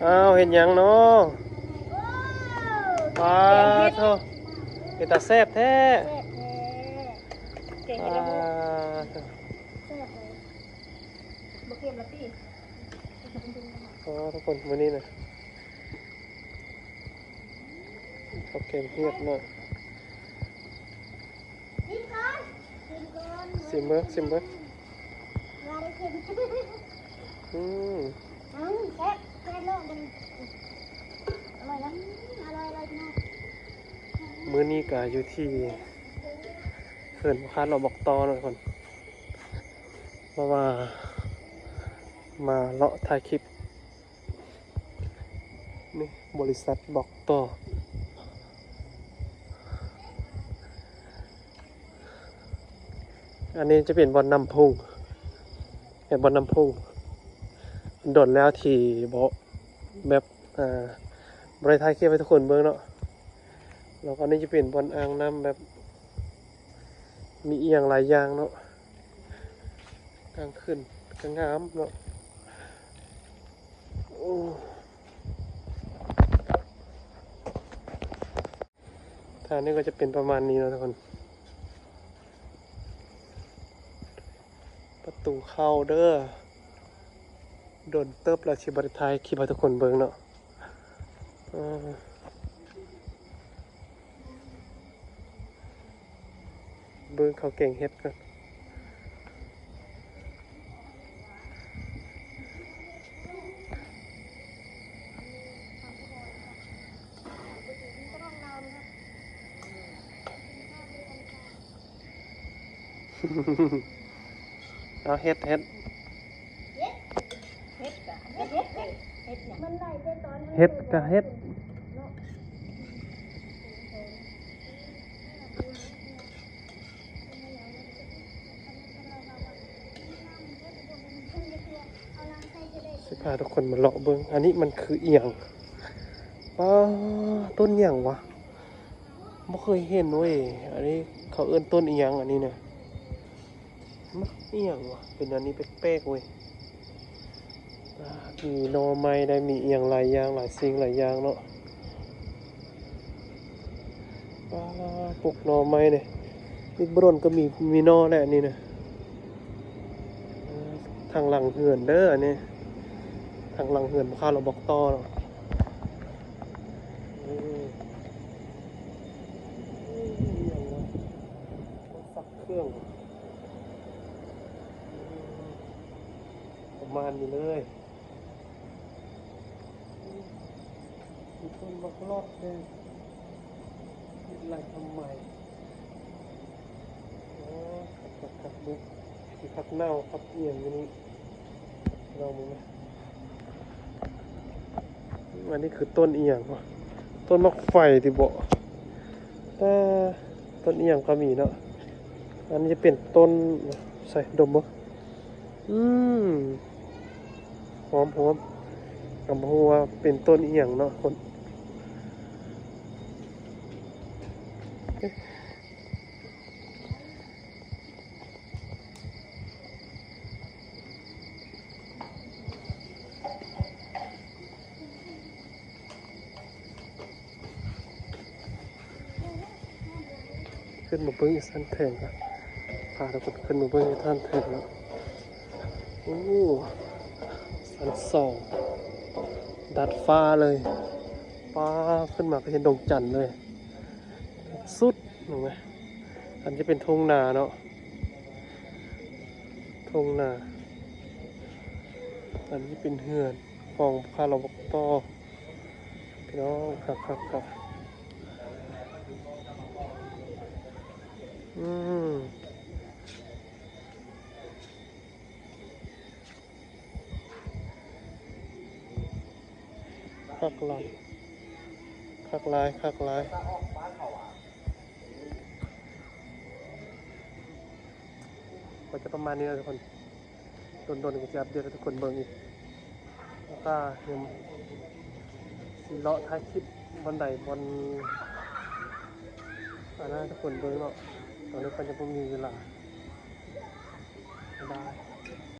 ອ້າວ ເຮັດຫຍັງເນາະ? ປາໂທ້ ເປັນຕາແຊບແທ້. ແຊບແທ້ ແກງເຫັດລະໂງກ. ແຊບເລີຍ ບໍ່ເຄັມລະຕິ. ອໍ ທຸກຄົນ ມື້ນີ້ນະ ເຂົາແກງເຫັດເນາະ. ຊີມເບິ່ງ ຊີມເບິ່ງ. ອືມ ອືມ ແຊບ ແຊບເນາະ ອະລ່ອຍນະ ອະລ່ອຍ ອະລ່ອຍພີ່ນ້ອງ. ມື້ນີ້ກະຢູ່ທີ່ເຮືອນພໍ່ຄ້າເລາະບອກຕໍ່ເນາະທຸກຄົນ ເພາະວ່າມາເລາະຖ່າຍຄລິບ ນີ້ ບໍລິສັດບອກຕໍ່. ອັນນີ້ຈະເປັນບ່ອນນ້ຳພຸງ ເປັນບ່ອນນ້ຳພຸງ. ດົນແລ້ວທີ່ບໍ່ ແບບ ອ່າ ບໍ່ໄດ້ຖ່າຍຄລິບໃຫ້ທຸກຄົນເບິ່ງເນາະ. ແລ້ວກໍອັນນີ້ຈະເປັນບ່ອນອ່າງນ້ຳ ແບບມີອີ່ຫຍັງຫຼາຍຢ່າງເນາະ. ກາງຄືນກໍງາມເນາະ. ໂອ້ ທາງນີ້ກໍຈະເປັນປະມານນີ້ເນາະທຸກຄົນ. ປະຕູເຂົ້າເດີ. ດົນເຕີບແລ້ວທີ່ບໍ່ໄດ້ຖ່າຍຄລິບໃຫ້ທຸກຄົນເບິ່ງເນາະ. ເອີ ເບິ່ງເຂົາແກງເຫັດກ່ອນ. ເອົາເຫັດ ເຫັດ ເຫັດ ເຫັດກະເຫັດ ເຫັດ ເຫັດຫຍັງ? ເຫັດກະເຫັດ. ຊິພາທຸກຄົນມາເລາະເບິ່ງ ອັນນີ້ມັນຄືອີ່ຫຍັງ? ປ້າ ຕົ້ນຫຍັງວະ? ບໍ່ເຄີຍເຫັນເວີຍ. ອັນນີ້ເຂົາເອີ້ນຕົ້ນອີ່ຫຍັງ ອັນນີ້ນະ? ມັນອີ່ຫຍັງວະ? ເປັນອັນນີ້ແປກໆເວີຍ. ອ່າ ມີໜໍ່ໄມ້ໄດ້ ມີອີ່ຫຍັງຫຼາຍຢ່າງ ຫຼາຍສິ່ງຫຼາຍຢ່າງເນາະ. ອ່າ ປູກໜໍ່ໄມ້ນີ້ ອີກບໍ່ດົນກໍມີ ມີໜໍ່ແຫຼະນີ້ນະ. ອ່າ ທາງຫຼັງເຮືອນເດີ ອັນນີ້ ທາງຫຼັງເຮືອນພໍ່ຄ້າເລາະບອກຕໍ່ເນາະ. ເອີ ເອີ ອີ່ຫຍັງວະ? ເຄື່ອງປະມານນີ້ເລີຍ. ມີຕົ້ນບັກຫຼອດແດ່ ເຮັດໄລ່ທຳໄມ? ໂອ້ ຄັກໆໆ ເບິ່ງ ມີຜັກເນົ່າ ຜັກອີ່ຫຍັງຢູ່ນີ້ ລອງເບິ່ງນະ. ອັນນີ້ຄືຕົ້ນອີ່ຫຍັງວະ? ຕົ້ນໝາກໄຟຕິບໍ? ແຕ່ຕົ້ນອີ່ຫຍັງກໍມີເນາະ. ອັນນີ້ຈະເປັນຕົ້ນ ໃສ່ ດົມເບິ່ງ. ອືມ ຫອມໆ ກໍບໍ່ຮູ້ວ່າເປັນຕົ້ນອີ່ຫຍັງເນາະ ຄົນ. ຂຶ້ນມາເບິ່ງຢູ່ຊັ້ນເທິງກ່ອນ ພາທຸກຄົນຂຶ້ນມາເບິ່ງຢູ່ຊັ້ນເທິງເນາະ. ໂອ້ ຊັ້ນສອງ ດາດຟ້າເລີຍ. ປ້າ ຂຶ້ນມາກໍເຫັນດວງຈັນເລີຍ ສຸດ ເຫັນໄໝ? ອັນນີ້ເປັນທົ່ງນາເນາະ ທົ່ງນາ. ອັນນີ້ເປັນເຮືອນຂອງຂ້າລາວບັກຕໍ່ ພີ່ນ້ອງ ຄັກໆໆ. ອືມ ຄັກຫຼາຍ ຄັກຫຼາຍ ຄັກຫຼາຍ. ກໍຈະປະມານນີ້ແຫຼະທຸກຄົນ ດົນໆກໍຈະອັບເດດໃຫ້ທຸກຄົນເບິ່ງອີກ. ແລ້ວກໍຍັງຊິເລາະຖ່າຍຄລິບບ່ອນໃດບ່ອນອັນນັ້ນໃຫ້ທຸກຄົນເບິ່ງເນາະ. ຕອນນີ້ກໍຍັງບໍ່ມີເວລາ. ບາຍບາຍ.